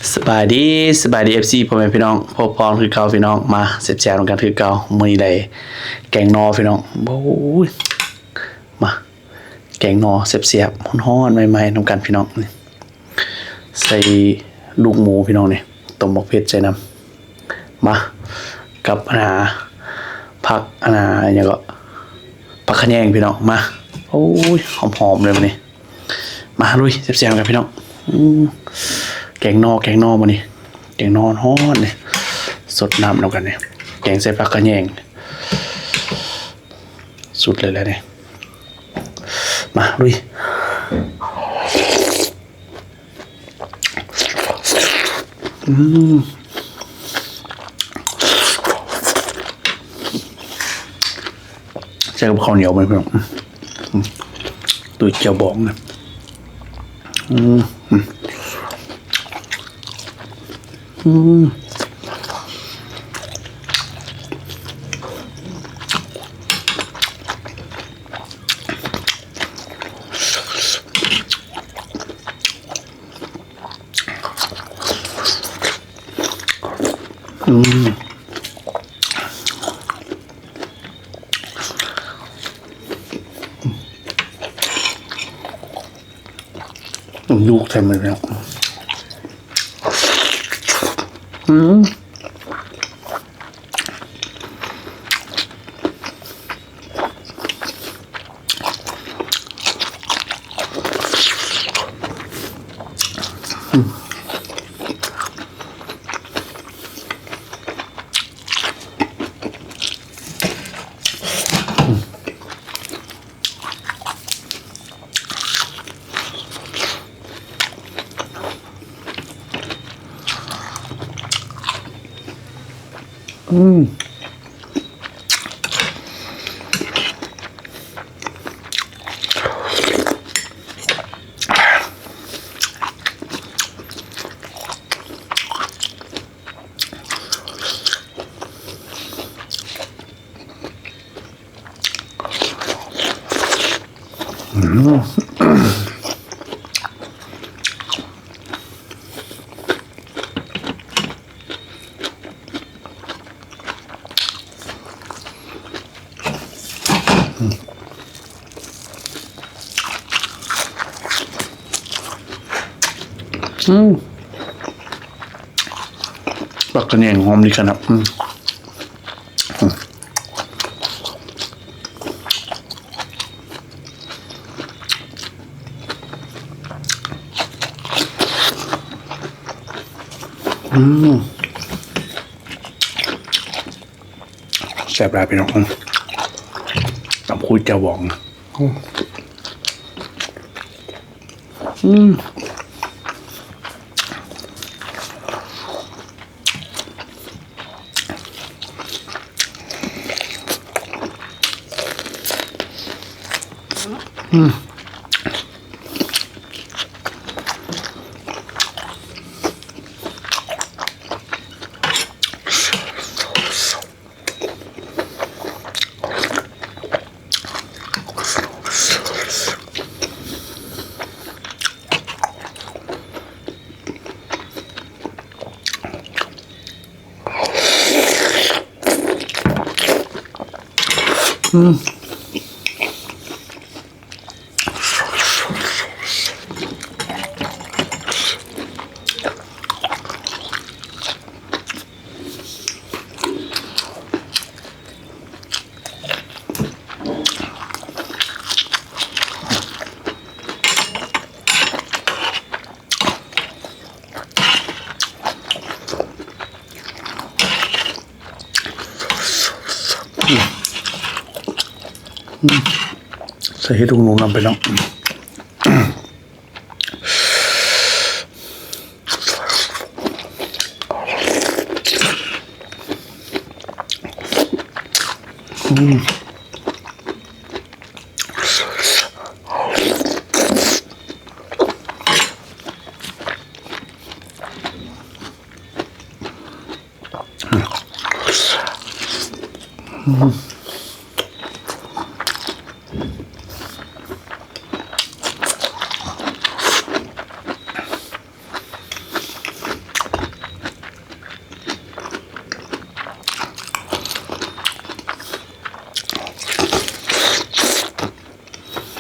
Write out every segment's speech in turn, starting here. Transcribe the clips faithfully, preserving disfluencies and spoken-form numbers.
สบายดี สบายดี เอฟซี พ่อแม่พี่น้อง พบพ้อคือเก่าพี่น้อง มาแซ่บๆนำกันคือเก่า มื้อนี้ได้แกงหน่อพี่น้อง โอ้ย มา แกงหน่อแซ่บๆ ฮ้อนๆ ใหม่ๆนำกันพี่น้อง ใส่ลูกหมูพี่น้องนี่ ต้มบักเผ็ดใส่นำ มา กับอันน่ะ ผักอันน่ะ อิหยังก็ ผักขะแยงพี่น้อง มา โอ้ย หอมๆเลยมื้อนี้ มาลุยแซ่บๆกันพี่น้อง อืม แกงหน่อ แกงหน่อมื้อนี้ แกงหน่อฮ้อนๆนี่ สดน้ำนำกันนี่ แกงใส่ผักขะแยง สุดเลยแหละนี่ มาลุย อืม ใส่กับข้าวเหนียวไปพี่น้อง อืม ตุ้ยแจ่วบองนะ อืม อืม อืม อืม ลูกเต็มเลยเนี่ย อืม อืม อืม อืม ผักขะแยงหอมดีขนาด อืม อืม อืม แซ่บหลายพี่น้อง อืม ตำคุยแจ่วบอง อืม อืม อืม อืม ใส่เห็ดหนูนำไปเนาะ อืม อืม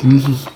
อืม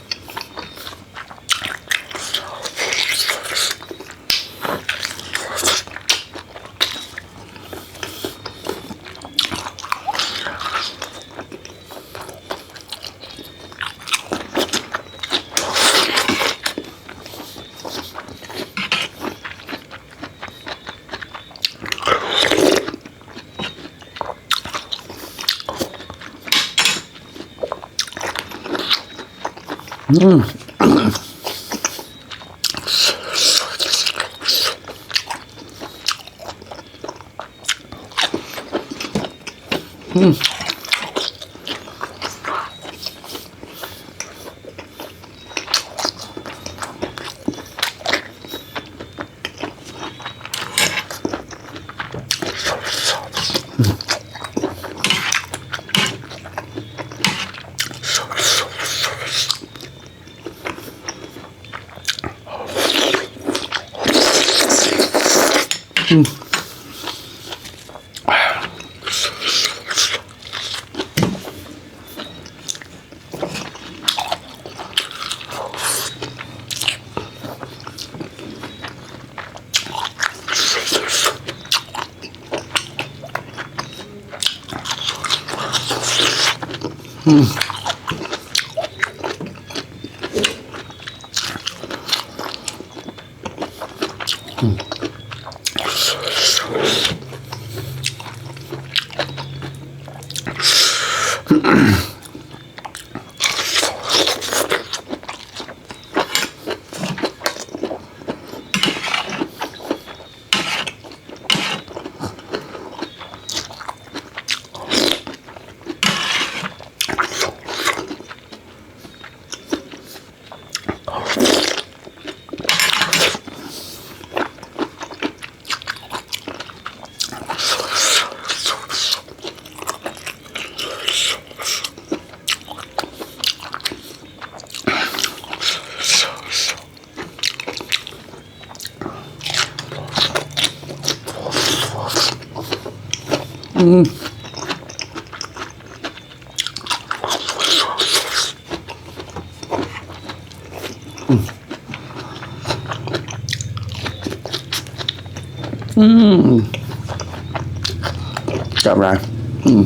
แซ่บหลายอืม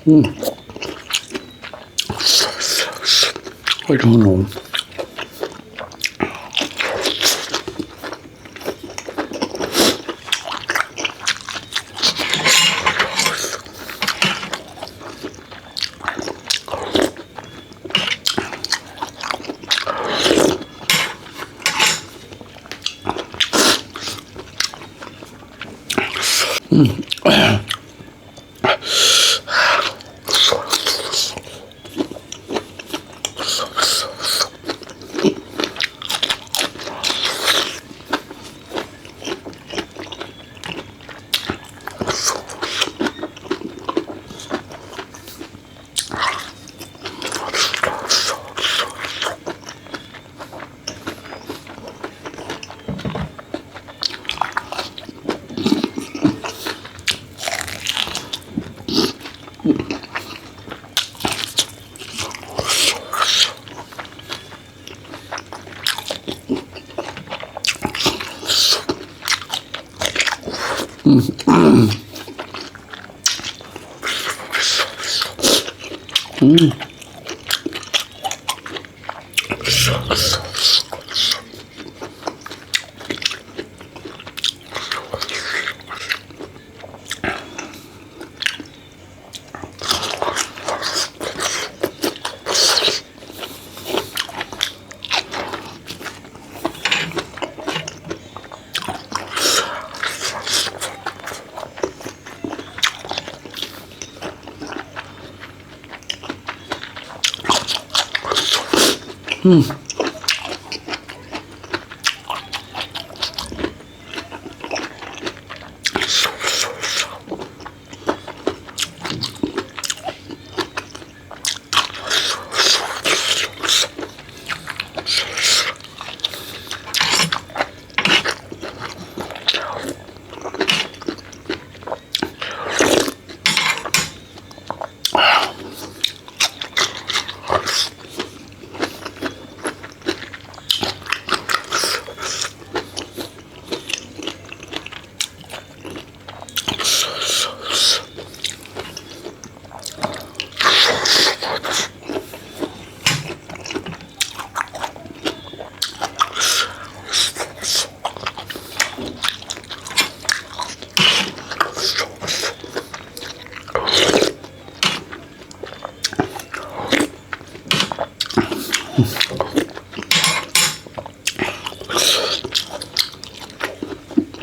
อืม I don't know. อืม อืม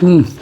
อืม